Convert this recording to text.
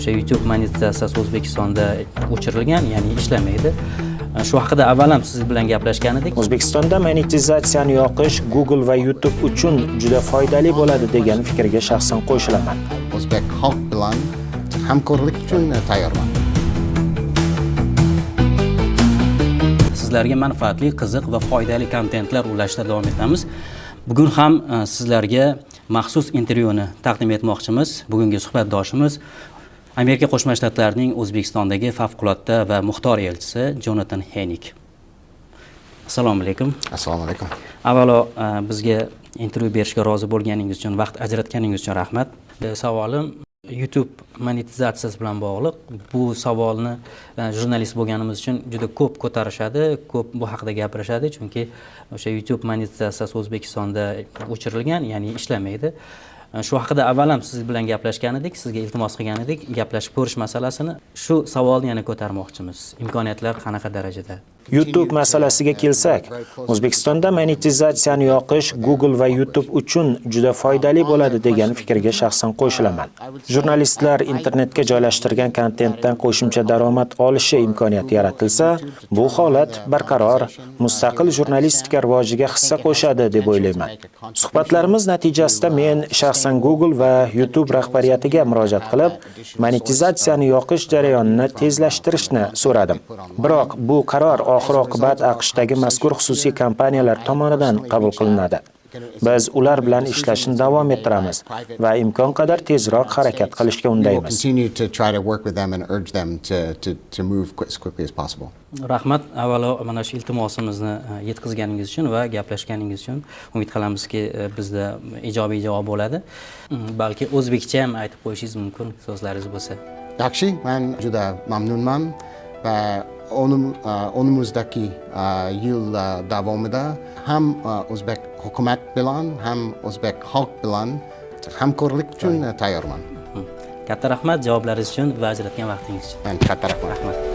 O'sha YouTube monetizatsiyasi O'zbekistonda o'chirilgan, ya'ni ishlamaydi. Shu haqida avval ham siz bilan gaplashgan edik. O'zbekistonda monetizatsiyani yoqish Google va YouTube uchun juda foydali bo'ladi degan fikrga shaxsan qo'shilaman. O'zbek xalq bilan hamkorlik uchun tayyorman. Sizlarga manfaatli, qiziq va foydali kontentlar ulashda davom etamiz. Bugun ham sizlarga maxsus intervyuni taqdim etmoqchimiz. Bugungi suhbatdoshimiz Amerika Qo'shma Shtatlarining O'zbekistondagi favqulodda va muxtor elchisi Jonatan Henig. Assalomu alaykum. Assalomu alaykum. Avvalo bizga intervyu berishga rozi bo'lganingiz uchun, vaqt ajratganingiz uchun rahmat. Savolim YouTube monetizatsiyasi bilan bog'liq. Bu savolni jurnalist bo'lganimiz uchun juda ko'p ko'tarishadi, ko'p bu haqida gapirishadi, chunki o'sha YouTube monetizatsiyasi O'zbekistonda o'chirilgan, ya'ni ishlamaydi. Shu haqida avval ham siz bilan gaplashgan edik, sizga iltimos qilgan edik, gaplashib ko'rish masalasini. Shu savolni yana ko'tarmoqchimiz. Imkoniyatlar qanaqa darajada? YouTube masalasiga kelsak, O'zbekistonda monetizatsiyani yoqish Google va YouTube uchun juda foydali bo'ladi degan fikrga shaxsan qo'shilaman. Jurnalistlar internetga joylashtirgan kontentdan qo'shimcha daromad olishi imkoniyati yaratilsa, bu holat barqaror, mustaqil jurnalistika rivojiga hissa qo'shadi deb o'ylayman. Suhbatlarimiz natijasida men shaxsan Google va YouTube rahbariyatiga murojaat qilib, monetizatsiyani yoqish jarayonini tezlashtirishni so'radim. Biroq bu qaror oxir-oqibat AQShdagi mazkur xususiy kompaniyalar tomonidan qabul qilinadi. Biz ular bilan ishlashni davom ettiramiz va imkon qadar tezroq harakat qilishga We will undaymiz. continue to try to work with them and urge them to move as quickly as possible. Rahmat, avvalo mana shu iltimosimizni yetkazganingiz uchun va gaplashganingiz uchun. Umid qilamizki, bizda ijobiy javob bo'ladi. Balki o'zbekcha ham aytib qo'yishingiz mumkin, so'zlaringiz bo'lsa. Yaxshi, man juda mamnunman va o'nimizdagi yil davomida ham o'zbek hukumat bilan, ham o'zbek xalq bilan hamkorlik uchun tayyorman. Katta rahmat javoblaringiz uchun va ajratgan vaqtingiz uchun. Man katta rahmat. Rahmat.